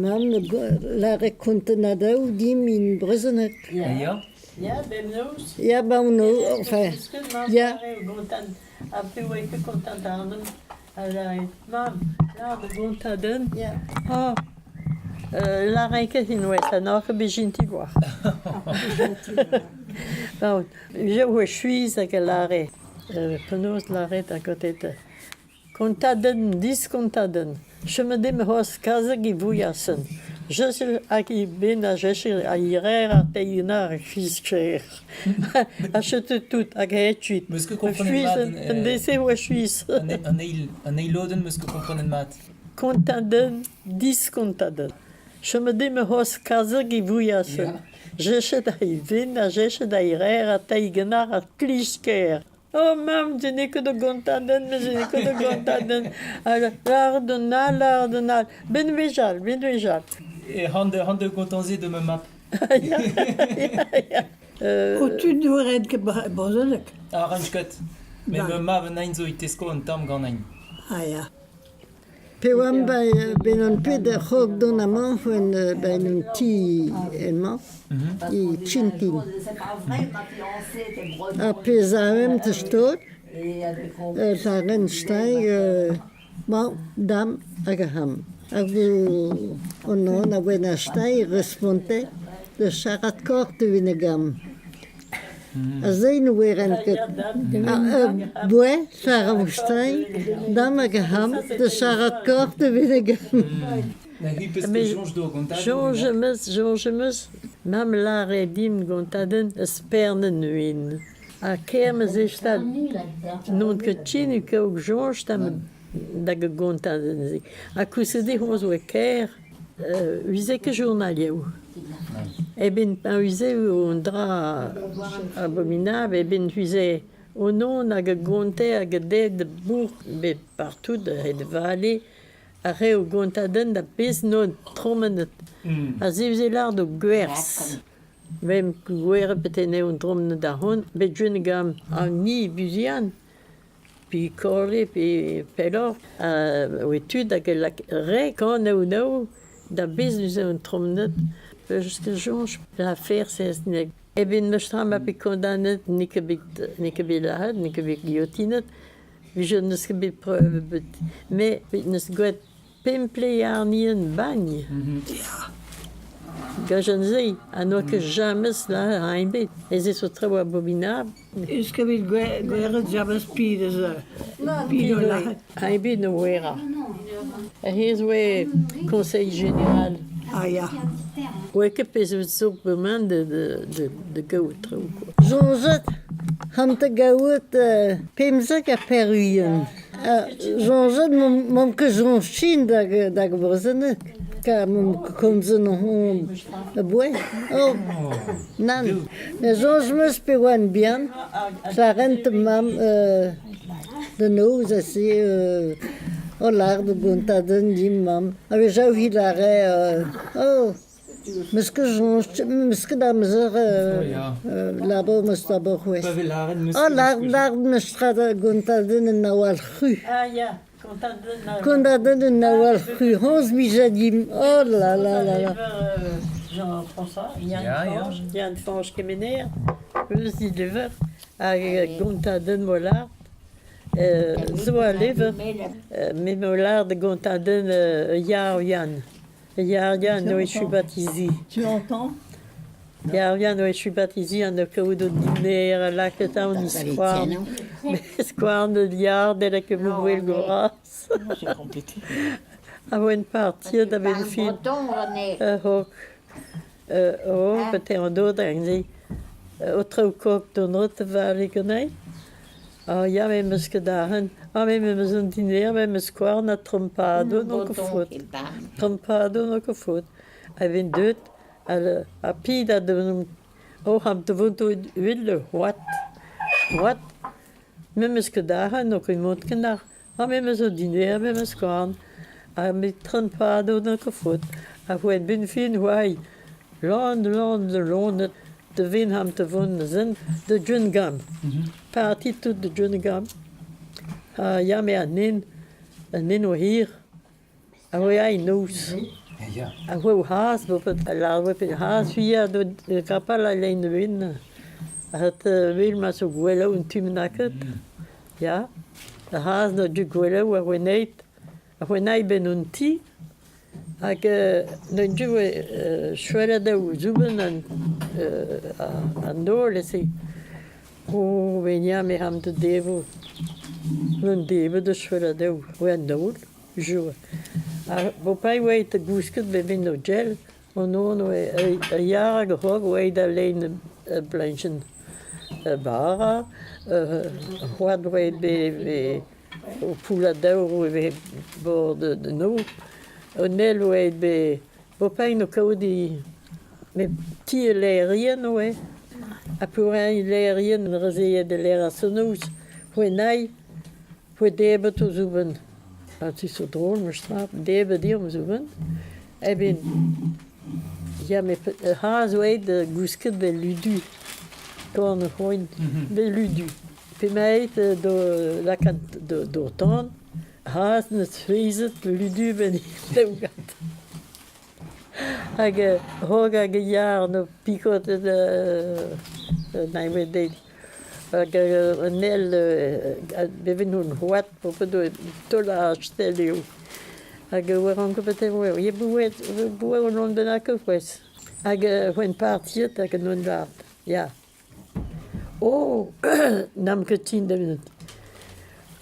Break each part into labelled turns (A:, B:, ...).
A: Mamm lâret kontennadoù dimp in brezhoneg.
B: Ya.
C: Ya, bemnoz.
A: Ya, bemnoz, enfin, ya.
C: Ha pe oa ket kontant àrnon, a lâre mamm, lâr da gontañ din.
A: Ya.
C: Ah, lârin ket unwaith, ha n'oc'h ket bet jentil oa. Bon, je oa skuizh hag a lâre, penaos lâret à côté de Kontadenn, diskontadenn. Chomet eo c'hoazh kazeg e vouilhasenn. Jesel hag he ben a jesel a irer ar teilhenn fisker. Ha setu tout hag aet kuit.
B: 'Meus ket komprenet mat
C: An deiz-se e oa skuizh.
B: An eil, an eil lodenn 'meus ket komprenet mat.
C: Kontadenn, diskontadenn. Chomet eo c'hoazh kazeg e vouilhasenn. Jesel he ben a jesel a irer ar teilhenn ar klisker. Oh mamm, je n'ai ket da gontadenn, mais je n'ai ket da gontadenn. Ha lâret d'un all, lâret d'un all. Ben wech all, ben wech all.
B: E c'hoant de c'hoant de gontañ-se de ma mab.
C: Ya, ya, ya.
D: Ho tud ne raent ket brezhoneg.
B: A rank ket. Met ma mab an hini zo e tesko un tamm ganin.
D: Ah ya.
A: Pe oamp ben an peder c'hrog dont amañ ben un ti emañ e Tintin. Ar pezh a raemp dreist-holl, lâren stein mañ, dam hag aham. Hag an an a oa stein responte da charrat kort evit e gamm. Aze ne welan ket. Boa, Sarah dam hag aham, da charrat kort evit e gamm.
C: Soñj am eus, soñj am eus, mamm lâre din gontadenn espernen win. Ha kaer 'm eus stad n'on ket ken kaout soñj da gontadenn-se. Ha koulskoude honnezh oa kaer. 'Vize ket journalioù. Eben pa 'vize un dra abominabl, eben 'vize un on hag a gonte hag a dae da bourk bet partout a-hed vale ar re o gontadenn da pezh 'noa tremenet. Ha se 'vize lâret o gwerzh. Vemp gwerzhet bete 'neo tremenet ahont, bet gant an ni buzian. Pikorle pe pelloc'h oe tud hag a lak re kanaouennoù da bezh neuze an tromnet. Peus ket soñj l'affaire Sezneg. Eben meus tra ma bet kondanet n'eo ket bet n'eo ket bet lazhet, n'eo ket bet guillotinet. Vije n'eus ket bet preuve ebet. Mais n'eus gwraet Pemp plearnien bagn. Gajenn-se ha n'oa ket james lâret ebet. Ez eo zo traoù abominabl.
D: Eus ket bet gwelet james pid eus pid o lâret.
C: Ebet ne oera. Hezh oa conseil général.
D: Ah ya.
C: Oa ket pezh zo bremañ da gaout traoù quoi.
A: Soñjet c'hant da gaout 15 ha pevar-ugent. Soñjet 'momp ket soñj sin da brezhoneg kar 'momp ket komzet hon aboae. Oh, nann. Met soñj 'm eus pe oan bihan, lârent mamm da noz aze o lâret da gontadenn din mamm. A-wechoù hi lâre oh 'Meus ket soñj, 'meus ket amzer labour 'meus d'ober c'hwezh.
B: Pa vez lâret 'meus
A: Oh, lâret 'meus tra da gontadenn an awalc'h-ru.
C: Ah ya, kontadenn
A: Kontadenn an awalc'h-ru, hoñzh 'mije dimp. Oh là là là là.
C: Jean-François, Yann Fañch, Yann Fañch Kemener, eus Dilever, hag gontadenn Mollard, zo a lever, me Mollard gontadenn Yar Yann. Ya, ya, no echu batizi.
D: Tu entends?
C: Ya, ya, no echu batizi an kaout o diner lakaet an skouarn. Skouarn yard el ket mo gwell bras.
D: C'est compliqué.
C: A oen partiet a-benn fin. A-raok. Oh, bete an dod anezhi. O traoù kog d'an ot vale ganin. Ah ya, me 'meus ket arc'hant. Ah, me 'meus un diner, me 'meus skouarn ha trompadoù n'on ket faot. Trompadoù n'on ket faot. Ha vin deuet ha pid a deus oh am vont uhel what what me 'meus ket arc'hant n'on ket mont ken ar Ha me 'meus un diner, me 'meus skouarn. Ha me trompadoù n'on ket faot. Ha c'hwet benn fin, ouai, lan, lan, lonet. De wien ham te vont sind de Djungam. Parti tout de Djungam. Ha ya me an nen, an nen o hir. A oa ai noz.
B: Ya.
C: A oa o c'hazh, boped, a lâr oa pet c'hazh huia do kapal a lein win. Ha wil ma zo gwellañ un tu bennaket. Ya. Ar c'hazh 'noa dut gwellañ war weneit. Ar wenai benn un ti. Hag n'en devoe chwelet eo soubenn an daol e-se. O veniañ me am da devo. N'en devo da chwelet eo war an daol, joa. Ha bopañ e oa aet da gousket beven o gell, an noz oa ur yar hag ur c'hog oa aet da lein bleñchenn bara, c'hoant oa aet bet O poullad-daou e vez bord an nor. Un ell oa bet bopain o kaout e met ti al laerien oa. Ha peurreiñ laerien rezeet e lec'h ar sonoz. C'hwennailh, 'voe debret o zoubenn. Ha se zo drol memes-tra, debret eo ma zoubenn. Eh ben, ya met ur c'hazh oa aet da gousket 'vel ludu. Korn ar c'hoin, 'vel ludu. P'emaet d'o lakaat d'o tan, razh 'neus faezhet ludu 'benn e daoulagad. Hag hog hag e yar 'no pikotet dezhi. Hag un ell beven hon c'hoad paotr taol ar stell eo. Hag e oan ket e boa un bennak c'hoazh. Hag oan partiet hag en oan vat, ya. Oh n'am ket tin da vont.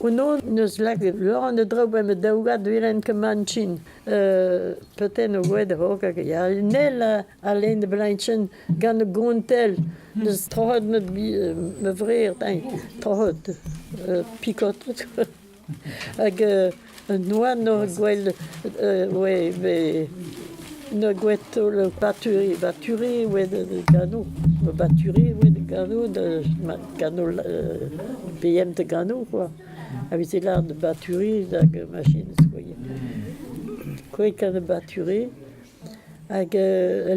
C: Honnezh 'neus lakaet Laurent e draoù 'ba ma daoulagad 'welen ket man chin. Peut-être o gwelet a-raok hag ya un ell a lenn blañchenn gant ur gontell 'neus troc'het ma ma vrer eñ troc'het pikotet hag un oan oc'h gwell oe 'noa gwraet taol baturi baturi oe gano baturi oe gano gano BM da gano kwa a veze lâret baturi hag machin quoi gant baturi hag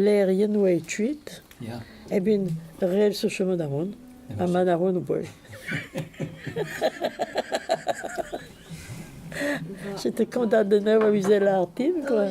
C: laerien oa echuet eh ben ret zo chom da vont ha mat a ran o poell. J'étais condamné à viser l'artine, quoi.